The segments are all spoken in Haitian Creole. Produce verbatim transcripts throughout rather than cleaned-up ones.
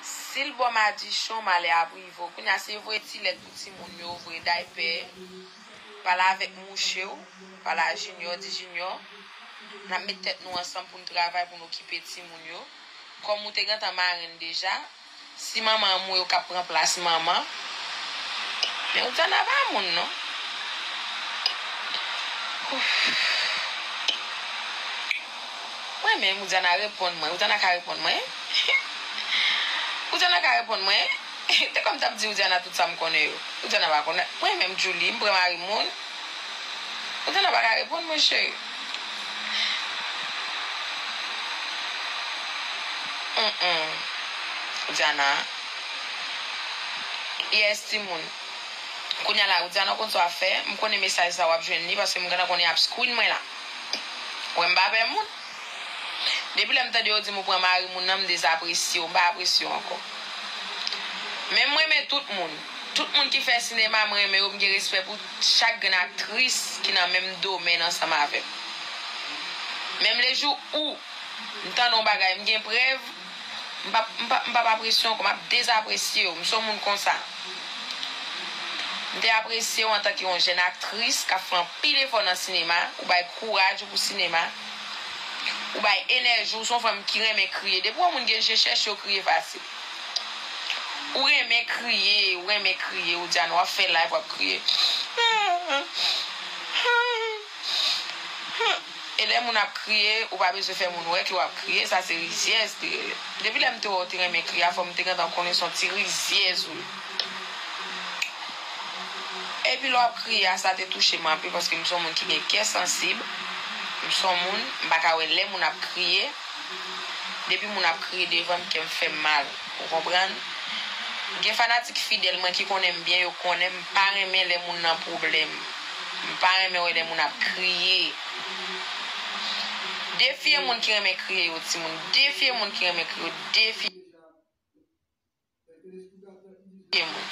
Si l ba w madichon, malè ap rive w. Kounye a, se voye ti lèt pou timoun yo, voye daypè, pale avèk mouche w, pale a Junior, di Junior, n ap met tèt nou ansanm pou n travay, pou n okipe timoun yo. Kòm ou te gentan marenn deja, si manman an mouri, ou k ap pran plas manman. Men Widiana pa moun, non. Ouf. Mwen menm, Widiana reponn mwen. Widiana ka reponn mwen? Widiana ka reponn mwen? Te kòm m t ap di Widiana tout sa m konnen yo. Widiana pa konnen. Mwen menm, Julie, m pran mari moun. Widiana pa ka reponn mwen, cheri. Mm-mm. Widiana. Yes, timoun. Kounye a la, Widiana, w konn sa w ap fè? M konnen mesaj sa w ap jwenn li, paske m gentan konnen y ap screen mwen la. Ou wè m pa pè moun. Depi lè m tande yo di m ou pran mari moun nan, m dezapresye w, m pa apresye w ankò. Men m renmen tout moun. Tout moun ki fè sinema, m renmen yo, m gen respè pou chak grenn aktris ki nan menm domèn ansanm avè m. Menm lejou ou m tande yon bagay, m gen prèv, m p ap, m p ap, m p ap apresye w ankò, m ap dezapresye w. M se yon moun konsa. M te apresye w antanke yon jèn aktris k ap fè anpil efò nan sinema, ou bay kouraj ou pou sinema, ou bay enèji w, se yon fanm ki renmen kriye. Depi w wè moun gen je chèch, yo kriye fasil. Ou renmen kriye, ou renmen kriye, ou di a nou ap fè live, w ap kriye. E lè moun ap kriye, ou pa bezwen fè moun wè ke w ap kriye, sa se rizyèz li rele. Depi lè m te wè w te renmen kriye a, fò m te gentan konnen se yon ti rizyèz ou ye. Epi lè w ap kriye a, sa te touche m anpil, paske m se yon moun ki gen kè sansib. M se yon moun, m pa ka wè lè moun ap kriye. Depi moun ap kriye devan m, kè m fè m mal. Ou konprann? Gen fanatik fidèl mwen ki konnen m byen, yo konnen m pa renmen lè moun nan pwoblèm. M pa renmen wè lè moun ap kriye. Defye moun ki renmen kriye yo, timoun. Defye moun ki renmen kriye yo. Defye moun.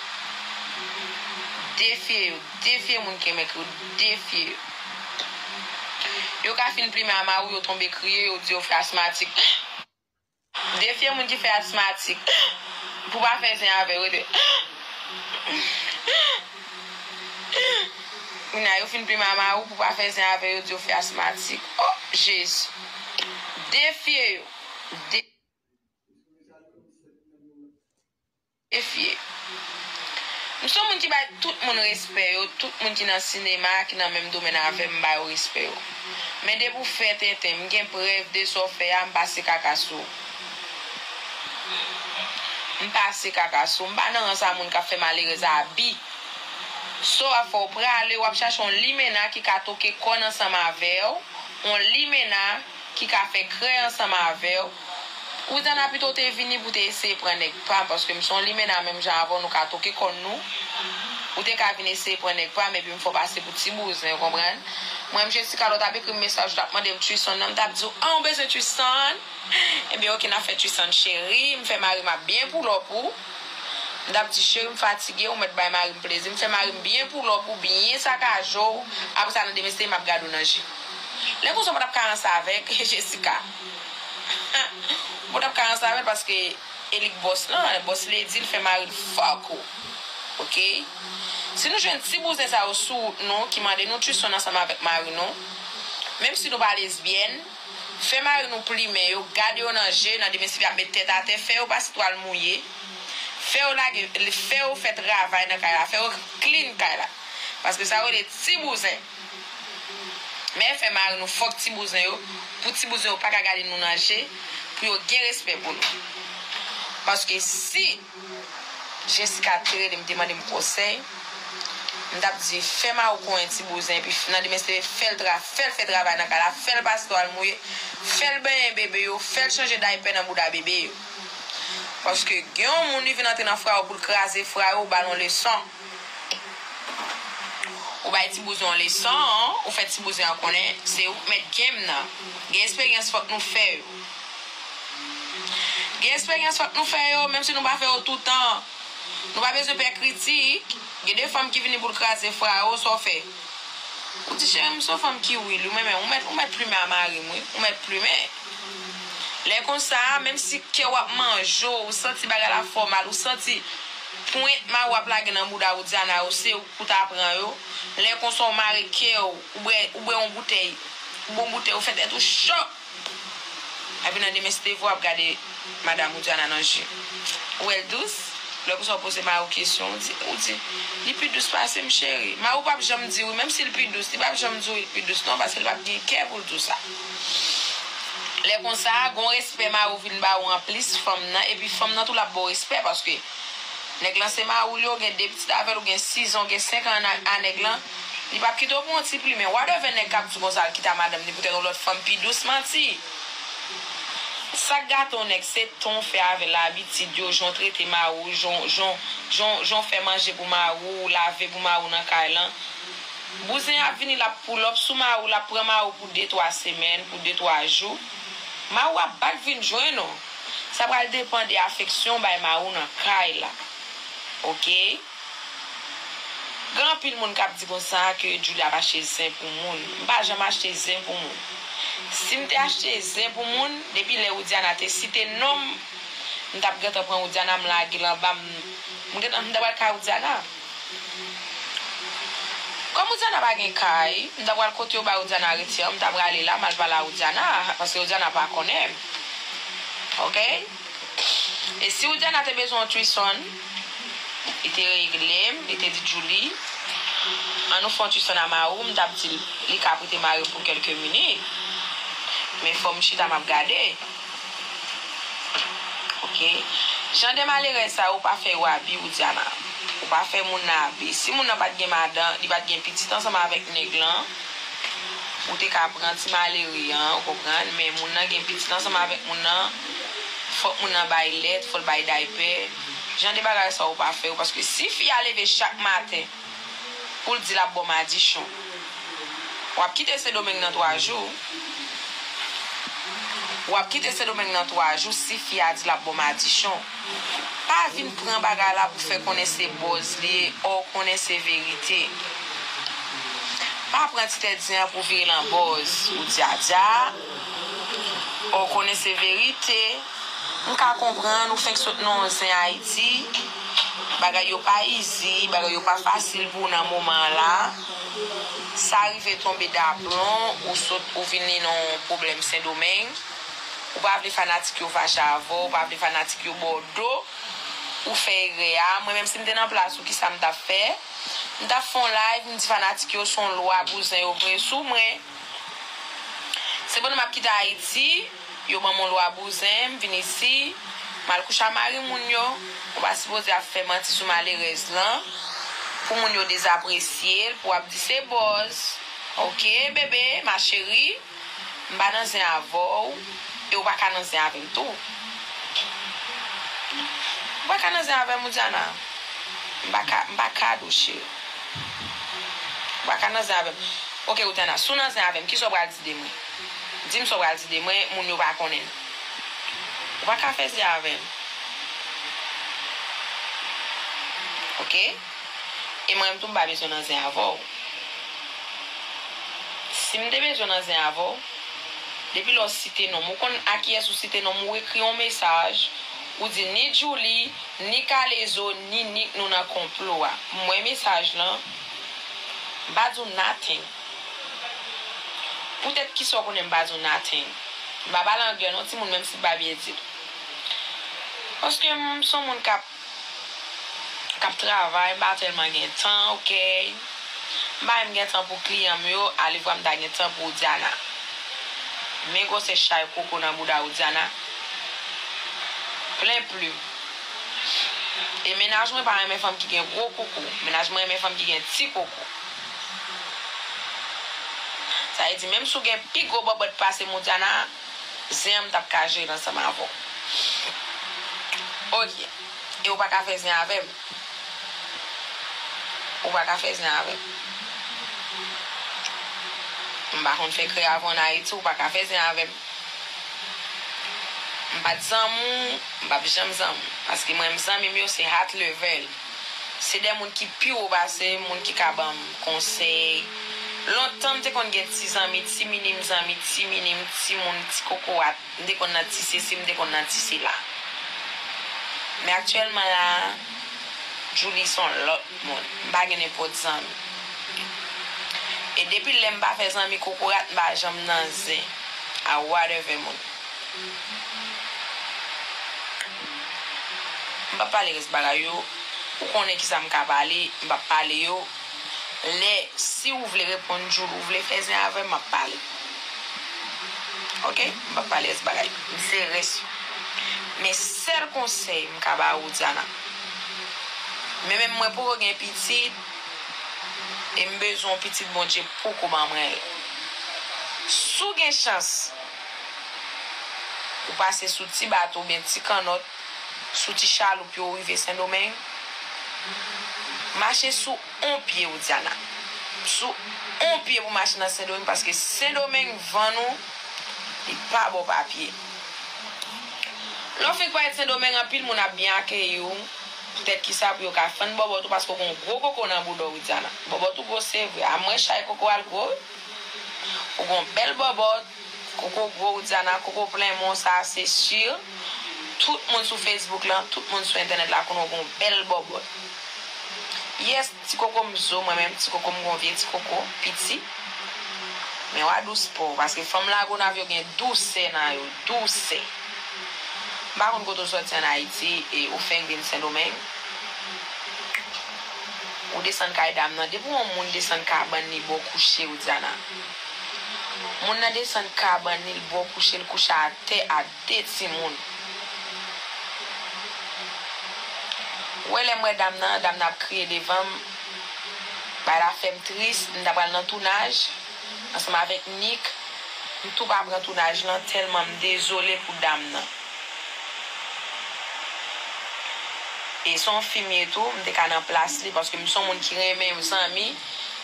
Defye yo. Defye moun ki renmen kriye yo. Defye yo. Yo ka fin plimen a mari w, yo tonbe kriye, yo di yo fè asmatik. Defye moun ki fè asmatik. Pou pa fè zen avè yo, rete. Kounye a, yo fin plimen a mari w, pou pa fè zen avè yo, di yo fè asmatik. O Jezi. Defye yo. De- Defye. M se yon moun ki bay tout moun respè yo, tout moun ki nan sinema, ki nan menm domèn avè m, m ba yo respè yo. Men depi w fè tenten, m gen prèv de sa w fè a, m pase kaka sou ou. M pase kaka sou ou. M pa nan rans a moun k ap fè malerèz abi. Sa w ap fè, w prale, w ap chache yon limena ki ka toke kòn ansanm avè w, yon limena ki ka fè krèy ansanm avè w. Widiana, pito w te vini pou w te eseye pran nèg pa m, paske m se yon limena menm jan avè w, nou ka toke kòn nou. Ou te ka vin eseye pran nèg pa m, epi m fè w pase pou ti bouzen, ou konprann? Mwen, m Jessica, lè w t ap ekri m mesaj, ou t ap mande m threesome nan, m t ap di w, an, ou bezwen threesome? Ebyen, oke, n ap fè threesome, cheri, m fè mari m ap byen pull up ou. M t ap di, cheri, m fatige, ou mèt bay mari m plezi. M fè mari m byen pull up ou, byen sakaje w. Apre sa, nan demen, se m ap gade w nan je. Lè konsa, ou pa t ap ka ranse avèk Jessica. Ou pa t ap ka ranse avè l paske e li k bòs lan, bòs lady, l fè mari l fuck ou. Oke? Si nou jwenn ti bouzen sa yo sou wout nou, ki mande nou threesome ansanm avèk mari nou, menm si nou pa lesbyèn, fè mari nou plimen yo, gade yo nan je, nan demen si l ap met tèt atè, fè yo pase twal mouye, fè yo lage, fè yo fè travay nan kay la, fè yo clean kay la. Paske sa yo rele ti bouzen. Men fè mari nou fuck ti bouzen yo, pou ti bouzen yo pa ka gade nou nan je, pou yo gen respè pou nou. Paske si Jessica te rele m, te mande m konsèy, m t ap di, fè mari w konyen ti bouzen, epi nan demen se fè l tra-, fè l fè travay nan kay la, fè l pase twal mouye, fè l benyen bebe yo, fè l chanje daypè nan bouda bebe yo. Paske gen yon moun li vin antre nan fwa yo pou l kraze fwa yo, ou ba l yon leson. Ou bay ti bouzen yon leson, ou fè ti bouzen an konnen se ou k mèt game nan. Gen esperyans fòk nou fè yo. Gen esperyans fòk nou fè yo, menm si nou pa fè yo toutan. Nou pa bezwen pè kritik. Gen de fanm ki vini pou l kraze fwa yo, sa w fè? Ou di, cheri, m se yon fanm ki real, ou menm, ou mèt, ou mèt plimen a mari m, wi. Ou mèt plimen. Lè konsa, menm si kè w ap manje w, ou santi bagay la fè w mal, ou santi pwent mawon ap lage nan bouda Widiana yo, se ou k pou ta pran yo. Lè konsa, ou mare kè w, ou bwè, ou bwè yon boutèy, ou bwè yon boutèy, ou fè tèt ou cho. Epi nan demen, si te vre, w ap gade madanm Widiana nan je. Ou wè l dous? Lè konsa, w poze mari w kesyon, ou di, ou di, li pi dous pase m, cheri. Mari w p ap janm di w, menm si l pi dous, li p ap janm di w li pi dous, non, paske l p ap gen kè pou l di w sa. Lè konsa, gon respè mari w vin ba ou anplis fanm nan, epi fanm nan tou l ap ba w respè, paske nèg lan se mari w li ye, w gen de pitit avè l, ou gen sizan, w gen senk an a, a nèg lan, li p ap kite w pou yon ti plimen. Whatever nèg k ap di konsa l kite madanm li poutèt yon lòt fanm pi dous, manti. Sa k gate yon nèg, se tan w fè avè l, abitid yo, jan w trete mari w, jan w, jan w, jan w, jan w fè manje pou mari w, lave pou mari w nan kay lan. Bouzen ap vini, l ap pull up sou mari w, l ap pran mari w pou de, twa semèn, pou de, twa jou. Mari w ap back vin jwenn ou. Sa pral depann de afeksyon w bay mari w nan kay la. Oke? Gen anpil moun k ap di konsa ke Djouly ap achte zen pou moun. M pa janm achte zen pou moun. Si m te achte zen pou moun, depi lè Widiana te site non m, m t ap gentan pran Widiana, m lage l anba, m, m gentan, m t ap al kay Widiana. Kòm Widiana pa gen kay, m ta pral kote yo ba Widiana rete an, m ta prale la, m al pale a Widiana, paske Widiana pa konnen m. Oke? E si Widiana te bezwen yon threesome, li te rele m, li te di Djouly, ann nou fè yon threesome a mari w, m t ap di l, li ka prete mari m pou kèlke minit. Men fò m chita, m ap gade. Oke. Jan de malerèz sa yo, ou pa fè yo abi, Widiana. Ou pa fè moun nan abi. Si moun nan pa t gen madanm, li pa t gen pitit ansanm avèk nèg lan, ou te ka pran ti malere an, ou konprann? Men moun nan gen pitit ansanm avèk moun nan, fòk moun nan bay lèt, fòk l bay daypè. Jan de bagay sa yo, ou pa fè yo, paske si fi a leve chak maten, pou l di l ap ba w madichon. W ap kite Sendomeng nan twa jou. W ap kite Sendomeng nan twa jou si fi a di l ap ba w madichon. Pa vin pran bagay la pou fè konnen se bòz li ye, ò w konnen se verite. Pa pran ti tèt zen an pou vire l an bòz. Ou djadja, ò w konnen se verite. M ka konprann ou fenk sot nan yon zen Ayiti, bagay yo pa easy, bagay yo pa fasil pou w nan moman an la. Sa rive tonbe daplon, ou sot, ou vini nan yon pwoblèm Sendomeng. Ou pa vle fanatik yo fache avè w, ou pa vle fanatik yo ba w do, ou fè erè a. Mwen menm si m te nan plas ou, kisa m t ap fè? M t ap fè yon live, m di fanatik yo se yon lwa bouzen yo voye sou mwen. Se pandan m ap kite Ayiti, yo ban m yon lwa bouzen, m vin isi, m al kouche a mari moun yo. Ou pa sipoze ap fè manti sou malerèz lan, pou moun yo dezapresye l, pou w ap di se bòz. Oke, bebe, ma chérie, m pa nan zen avè w, e ou pa ka nan zen avè m tou. Ou pa ka nan zen avè m, Widiana. M pa ka, m pa ka, cheri. Ou pa ka nan zen avè m. Oke, Widiana, si w nan zen avè m, kisa w pral di de mwen? Di m sa w pral di de mwen, moun yo pa konnen. Ou pa ka fè zen avè m. Oke? E mwen menm tou, m pa bezwen nan zen avè w. Si m te bezwen nan zen avè w, depi lè w site non m, ou konn a kiyès ou site non m, ou ekri yon mesaj, ou di ni Djouly, ni Kalezo, ni Nick nou nan konplo a. M wè mesaj lan, m pa di w nothing. Poutèt kisa w konnen m pa di w nothing? M pa pale anglè non, timoun, menm si m pa byen di l. Paske m se yon moun k ap k ap travay, m pa tèlman gen tan, oke? M pa menm gen tan pou kliyan m yo, alevwa m ta gen tan pou Widiana. Men gwosè chay koko nan bouda Widiana. Plen plim. E mennaj mwen pa renmen fanm ki gen gwo koko. Mennaj mwen renmen fanm ki gen ti koko. Sa vle di, menm si w gen pi gwo bòbòt pase m, Widiana, zen an m t ap ka jere l ansanm avè w. Oke. E ou pa ka fè zen avè m. Ou pa ka fè zen avè m. M pa konn fè krè avè w ann Ayiti, ou pa ka fè zen avè m. M pa t zanmi w, m p ap janm zanmi w. Paske mwen menm zanmi m yo se hot level. Se de moun ki pi wo pase m, moun ki ka ban m konsèy, Lontan m te konn gen ti zanmi, ti minim zanmi, ti minim, ti moun, ti kokorat. M te konn nan ti sesi, m te konn nan ti sela. Men aktyèlman la, Djouly se yon lòt moun. M pa gen nenpòt zanmi. E depi lè m pa fè zanmi kokorat, m pa janm nan zen a whatever moun. M p ap pale rès bagay yo. Ou konnen kisa m ka pale, m p ap pale yo. Lè, si ou vle reponn Djouly, ou vle fè zen avè m, m ap pale. Oke? M p ap pale rès bagay yo. M se rès yo. Men sèl konsèy m ka ba ou, Diana. Men menm mwen poko gen pitit, e m bezwen yon pitit Bondye poko ban mwen l. Si w gen chans, ou pase sou ti bato oubyen ti kannòt, sou ti chaloup yo, ou rive Sendomeng, mache sou on pye, Widiana. Sou on pye pou mache nan Sendomeng, paske Sendomeng, van nou, li pa ba w papye. Lè w fin parèt Sendomeng, anpil moun ap byen akeyi w. Poutèt kisa? Pou yo ka fann bòbòt ou, paske w gen yon gwo koko nan bouda w, Widiana. Bòbòt ou gwo, se vre. A mwen chay koko a l gwo. Ou gen yon bèl bòbòt, koko gwo, Widiana, koko plen men w, sa se si. Tout moun sou Facebook lan, tout moun sou entènèt la konnen w gen yon bèl bòbòt. Yes, ti koko m zo, mwen menm, ti koko m gen yon vye ti koko, piti. Men w a dous pa w, paske fanm Lagonav yo gen dousè nan yo, dousè. M pa konn kote w sòti ann Ayiti, e ou fenk vin Sendomeng. Ou desann kay dam nan. Depi yon moun desann kabann li bò kouche, Widiana. Moun nan desann kabann li, l bò kouche, l kouche atè ak de timoun. Ou wè lè m wè dam nan, dam nan ap kriye devan m. Bagay la fè m tris, m ta pral nan tounaj ansanm avèk Nick. M tou pa pran tounaj lan tèlman m dezole pou dam nan. E se yon fi m ye tou, m te ka nan plas li, paske m se yon moun ki renmen zanmi,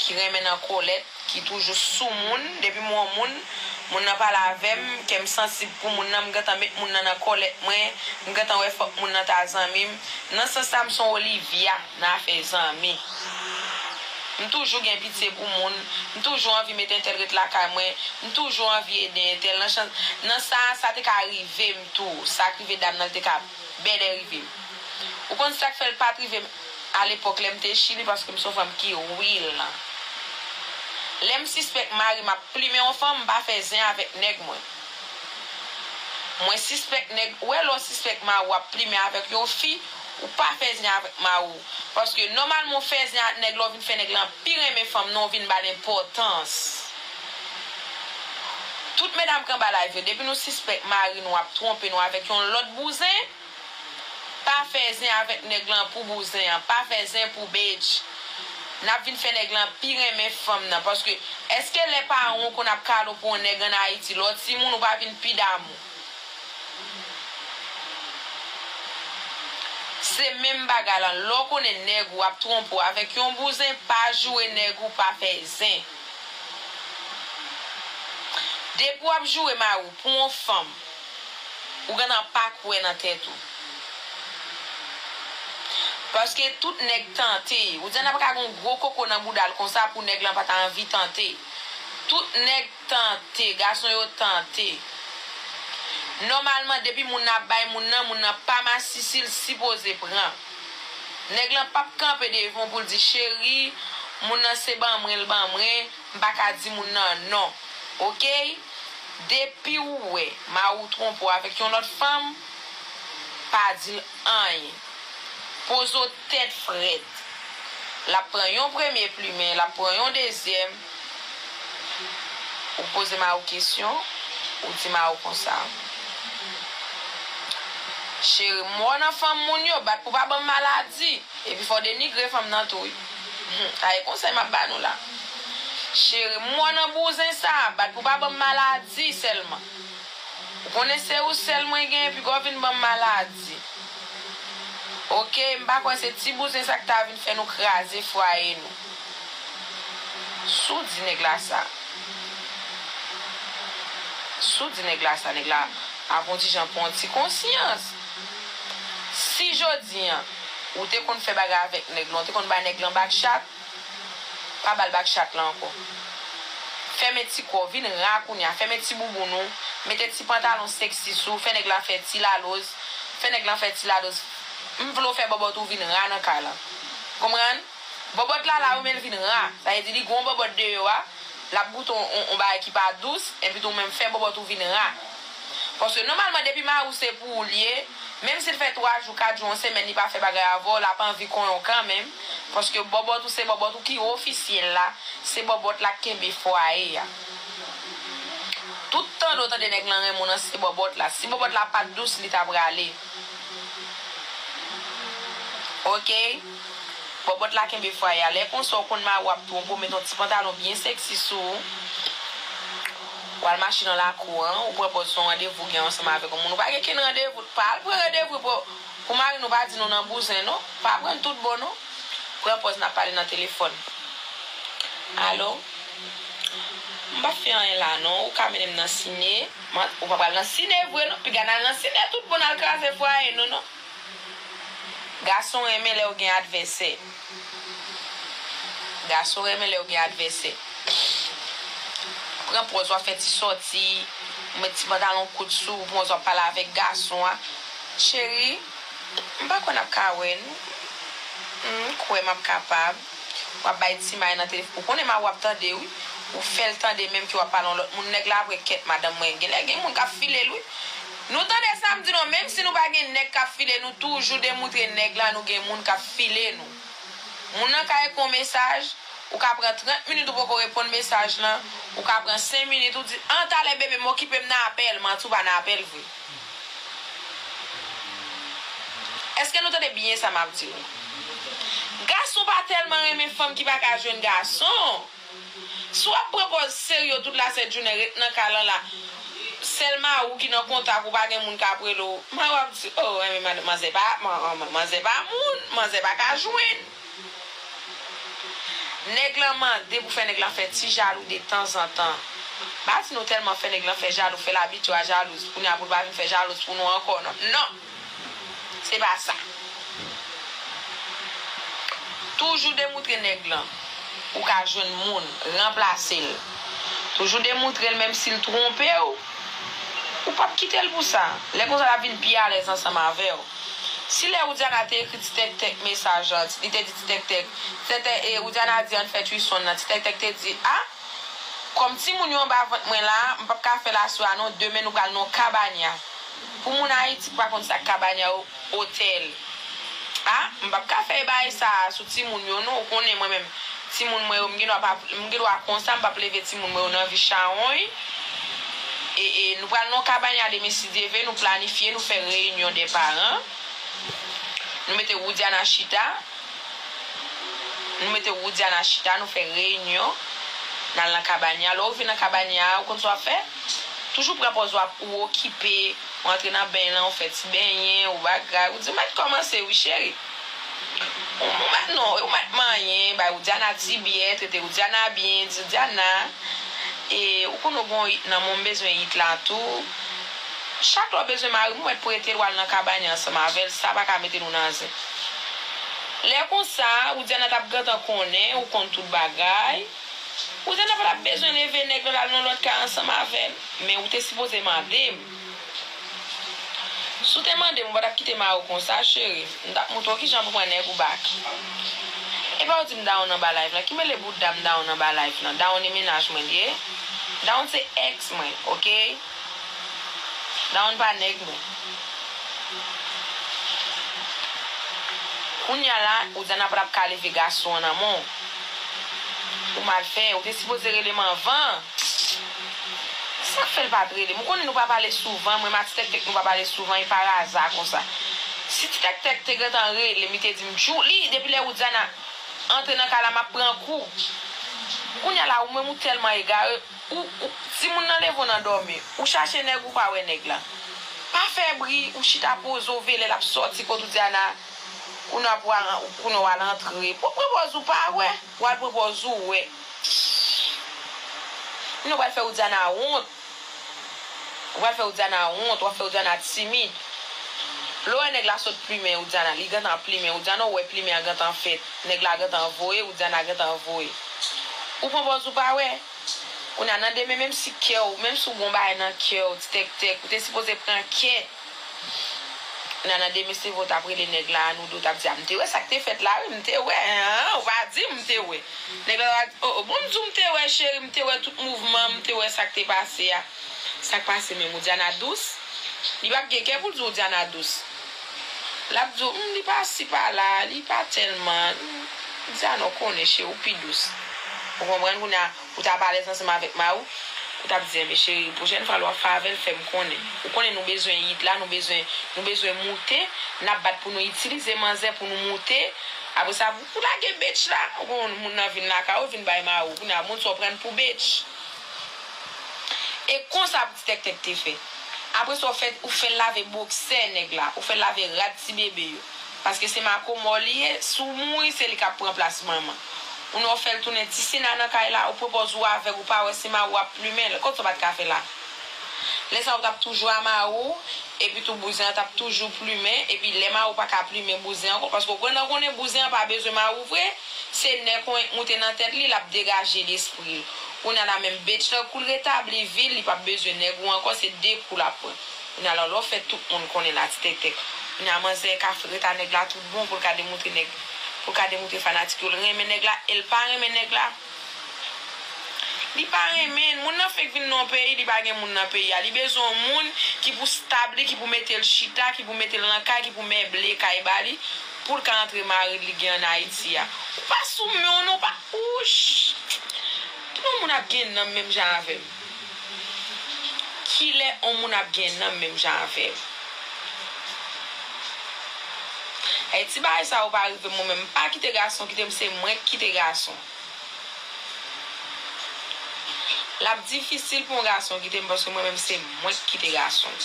ki renmen nan kòlèt, ki toujou sou moun. Depi m wè yon moun, moun nan pale avè m, kè m sansib pou moun nan, m gentan met moun nan nan kòlèt mwen, m gentan wè fòk moun nan ta zanmi m. Nan sans sa, m se yon Olivia nan afè zanmi. M toujou gen pitye pou moun, m toujou anvi met entèl ret lakay mwen, m toujou anvi ede entèl. Nan chans, nan sa, sa te ka rive m tou. Sa k rive dam nan, l te ka bèdè rive m. Ou konn sa k fè l pa t rive m alepòk lè m te Chili, paske m se yon fanm ki real. Lè m sispèk mari m ap plimen yon fanm, m pa fè zen avèk nèg mwen. Mwen sispèk nèg, ou wè lè w sispèk mari w ap plimen avèk yon fi, ou pa fè zen avèk mari w. Paske nòmalman w fè zen ak nèg la, w vin fè nèg lan pi renmen fanm nan, w vin ba l enpòtans. Tout medam k anba live yo, depi nou sispèk mari nou ap twonpe nou avèk yon lòt bouzen, pa fè zen avèk nèg lan pou bouzen an, pa fè zen pou bitch. N ap vin fè nèg lan pi renmen fanm nan, paske èske lè paran w konn ap kalo pou yon nèg ann Ayiti, lè w timoun ou pa vin pi damou? Se menm bagay lan, lè w konnen nèg ou ap twonpe w avèk yon bouzen, pa joure nèg ou, pa fè zen. Depi w ap joure mari w pou yon fanm, ou gentan pa kwè nan tèt ou. Paske tout nèg tante. Ou di n ap ka gen yon gwo koko nan bouda l konsa pou nèg lan pa ta anvi tante. Tout nèg tante, gason yo tante. Nòmalman, depi moun nan ap bay moun nan, moun nan pa masisi, l sipoze pran. Nèg lan p ap kanpe devan w pou l di, cheri, moun nan se ban mwen, l ban mwen, m pa ka di moun nan non. Oke? Depi ou wè mari w twonpe w avèk yon lòt fanm, pa di l anyen. Poze w tèt frèt. L ap pran yon premye plimen, l ap pran yon dezyèm. Ou poze mari w kesyon, ou di mari w konsa, cheri, m wè w nan fanm moun yo, bat pou w pa ban m maladi. Epi fò w denigre fanm nan tou, wi. Hmm, sa e konsèy m ap ba nou la. Cheri, m wè w nan bouzen sa, bat pou w pa ban m maladi sèlman. Ou konnen se ou sèl mwen gen, piga w vin ban m maladi. Oke, m pa kwè se ti bouzen sa k ta vin fè nou kraze fwaye nou. Si w di nèg la sa, si w di nèg la sa, nèg la ap yon ti jan pran yon ti konsyans. Si jodi an, ou te konn fè bagay avèk nèg lan, ou te konn bay nèg lan bak chat, pa ba l bak chat lan ankò. Fèmen ti kò w, vin ra kounye a. Fèmen ti bouboun ou. Mete ti pantalon seksi sou w. Fè nèg la fè ti laloz. Fè nèg lan fè ti laloz. M vle w fè bòbòt ou vin ra nan kay lan. Konprann? Bòbòt la la wi, men l vin ra. Sa vle di li gen yon bòbòt deyò a, l ap goute yon, yon, yon bagay ki pa dous, epi tou menm fè bòbòt ou vin ra. Paske nòmalman depi mari w se pou ou l ye, menm si l fè twa jou, kat jou, yon semèn li pa fè bagay avè w, l ap anvi konyen w kanmenm. Paske bòbòt ou se bòbòt ou ki ofisyèl la, se bòbòt la k kenbe fwaye a. Tout tande w tande nèg lan renmen w nan se bòbòt la. Si bòbòt la pa t dous, li ta prale. Oke? Bòbòt la kenbe fwaye a. Lè konsa, w konn mari w ap twonpe w, met yon ti pantalon byen seksi sou ou. W al mache nan lakou an, ou pran pòz se yon randevou w gen ansanm avèk yon moun. Ou pa gen kenn randevou. Pa al pran randevou pou, pou mari nou pa di nou nan bouzen, non. Pa pran l tout bon, non. Pran pòz n ap pale nan telefòn. Alo? M p ap fè anyen la, non. Ou ka mennen m nan sine. Ou pa pral nan sine vre, non. Piga n al nan sine tout bon, n al kraze fwaye nou, non. Gason renmen lè yo gen advèsè. Gason renmen lè yo gen advèsè. Pran pòz w ap fè ti sòti, ou met ti pantalon kout sou ou, pran pòz w ap pale avèk gason an. Cheri, m pa kwè n ap ka wè n. M kwè m ap kapab. W ap bay ti may nan telefòn. Ou konnen mari w ap tande wi. Ou fè l tande menm ke w ap pale yon lòt moun. Nèg la ap wè kèt madanm mwen. Genlè gen moun k ap file l wi. Nou tande sa m di nou, menm si nou pa gen nèg k ap file nou, toujou demoutre nèg la nou gen moun k ap file nou. Moun nan ka ekri yon mesaj, ou ka pran trant minit ou poko reponn mesaj lan, ou ka pran senk minit, ou di, an talè bebe, m okipe, m nan apèl, manti ou pa nan apèl vre. Èske nou tande byen sa m ap di yo? Gason pa tèlman renmen fanm ki pa ka jwenn gason. Si w ap pran pòz serye tout lasent jounen, ret nan kay lan la, sèl mari w ki nan kontak ou, pa gen moun k ap rele w, mari w ap di, o, enben, manzè pa, man- man- manzè pa moun, manzè pa ka jwenn. Nèg lan mande pou fè nèg lan fè ti jalou detanzantan. Pa di nou tèlman fè nèg lan fè jalou, fè l abitye a jalouz, kounye a pou l pa vin fè jalouz pou nou ankò, non. Non! Se pa sa. Toujou demoutre nèg lan ou ka jwenn moun, ranplase l. Toujou demoutre l menm si l twonpe w, ou p ap kite l pou sa. Lè konsa l ap vin pi alèz ansanm avè w. Si lè Widiana te ekri ti tèktèk mesaj lan, li te di ti tèktèk, ti tèktèk, e, Widiana di ann fè twisonn nan, ti tèktèk te di, a, kòm timoun yo anba vant mwen la, m p ap ka fè l aswè a non, demen nou pral nan yon kabanya. Pou moun Ayiti ki pa konn sa k kabanya, otèl. A, m p ap ka fè bagay sa a sou timoun yo non, ou konnen mwen menm, timoun mwen yo, m gen dwa pa, m gen dwa konsa, m p ap leve timoun mwen yo nan vi chawony. E, e, nou pral nan yon kabanya demen si Dye vle, nou planifye, nou fè reyinyon dè paran. Nou mete Widiana chita. Nou mete Widiana chita, nou fè reyinyon. N al nan kabanya. Lè w vin nan kabanya, ou konn sa w ap fè? Toujou pran pòz w ap, ou okipe, ou antre nan beny lan, ou fè ti benyen, ou bagay. Ou di, "M mèt kòmanse wi, cheri." Ou, ou mèt, non, ou mèt manyen, bay Widiana ti byè, trete Widiana byen, di, "Widiana, e, ou konn ou gon it nan men w, m bezwen it la tou." Chak lè w bezwen mari m, ou mèt prete l, w al nan kabanya ansanm avè l, sa pa ka mete nou nan zen. Lè konsa, Widiana t ap gentan konnen, ou konn tout bagay. Widiana pa t ap bezwen leve nèg lan, l al nan lòt kay ansanm avè l. Men ou te sipoze mande m. Si w te mande m, ou pa t ap kite mari w konsa, cheri. M t ap montre w kijan pou pran nèg ou back. E pa w di m dawonn anba live lan. Ki mele bouda m dawonn anba live lan? Dawonn e mennaj mwen l ye. Dawonn se ex mwen, oke? Dawonn pa nèg mwen. Kounye a la, Widiana pa t ap ka leve gason an nan men w. Ou mal fè, ou te sipoze rele m anvan. Sa k fè l pa t rele m? Ou konnen nou pa pale souvan, mwen, Mati Tèktèk, nou pa pale souvan, e pa aza konsa. Si Ti Tèktèk te gentan rele m, li te di m, Djouly, depi lè Widiana antre nan kay la, m ap pran kou. Kounye a la, ou menm, ou tèlman egare, ou, ou, timoun nan leve w nan dòmi, ou chache nèg, ou pa wè nèg la. Pa fè bri, ou chita poze w, veye l ap sòti kot Widiana, kounye a pou al, kounye a w al antre. Pran pòz ou pa wè, w al pran pòz ou wè. Kounye a w pral fè Widiana wont. Ou pral fè Widiana wont, w ap fè Widiana timid. Lè w wè nèg la sot plimen Widiana, li gentan plimen Widiana, ou wè plimen an gentan fèt. Nèg la gentan voye, Widiana gentan voye. Ou pran pòz ou pa wè. Kounye a nan demen, menm si kè w, menm si w gon bagay nan kè w, ti tèktèk, ou te sipoze pran kè. Kounye a nan demen, se vre w t ap rele nèg la, nou de w t ap di, a, m te wè sa k te fèt la, wi, m te wè, an, ou pa di m te wè. Nèg la va di, o, o, bon, m di w m te wè, cheri, m te wè tout mouvman, m te wè sa k te pase a. Sa k pase menm, ou Diana dous? Li p ap gen kè pou l di w Diana dous. L ap di w, hmm, li pa si pa la, li pa tèlman. Hmm, Diana, w konnen, cheri, ou pi dous. Ou konprann? Kounye a, ou t ap alèz ansanm avèk mari w, ou t ap di, enben, cheri, pwochèn fwa lè w ap fè avè l, fè m konnen. Ou konnen nou bezwen hit la, nou bezwen, nou bezwen moute, n ap bat pou nou itilize manzè pou nou moute. Apre sa, pou, pou lage bitch la, ou konn moun nan vin lakay ou, vin bay mari w. Kounye a, moun sa w pran pou bitch. E konsa ti tèktèk te fè. Apre sa, ou fè, ou fè l lave boksè nèg la, ou fè l lave rad ti bebe yo. Paske se makomò li ye, si w mouri, se li k ap pran plas manman. Ou nan w fè l tounen ti sina nan kay la, ou pran pòz ou avèg, ou pa wè se mari w ap plimen l. Kot sa w pa t ka fè la? Lè sa a, ou t ap toujou a mari w, epi tou bouzen an t ap toujou plimen, epi lè mari w pa ka plimen bouzen an ankò, paske w konn, konnen bouzen an pa bezwen mari w vre, se nèg ou moute nan tèt li, l ap degaje lespri l. Kounye a la menm bitch lan, kou l retabli vi l, li p ap bezwen nèg ou ankò, se de kou l ap pran. Kounye a la, lè w fè tout moun konnen la, ti tèktèk. Kounye a manzè ka ret a nèg la tout bon pou l ka demontre nèg, pou l ka demontre fanatik yo l renmen nèg la, e l pa renmen nèg la. Li pa renmen l. Moun nan fenk vin nan yon peyi, li pa gen moun nan peyi a. Li bezwen yon moun ki pou stab li, ki pou mete l chita, ki pou mete l nan kay, ki pou meble kay ba li, pou l ka antre mari l li gen ann Ayiti a. Ou pa sou men w, non, ou pa, ouch! Kilè yon moun ap gen nanm menm jan avè m? Kilè yon moun ap gen nanm menm jan avè m? Ey, ti bagay sa yo pa rive m, mwen menm. M pa kite gason kite m, se mwen k kite gason. L ap difisil pou yon gason kite m, paske mwen menm se mwen k kite gason.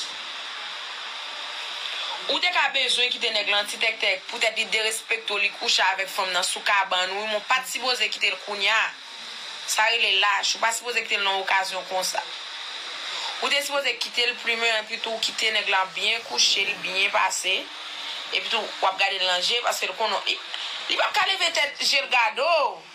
Ou te ka bezwen kite nèg lan ti tèktèk, poutèt li derespekte w, li kouche avèk fanm nan sou kabann ou, wi, men w pa t sipoze kite l kounye a. Sa rele lach, ou pa sipoze kite l nan okazyon konsa. Ou te sipoze kite l plimen, epi tou ou kite nèg lan byen kouche, li byen pase. Epi tou, w ap gade l nan je, paske l konnen, li, li p ap ka leve tèt je l gade w.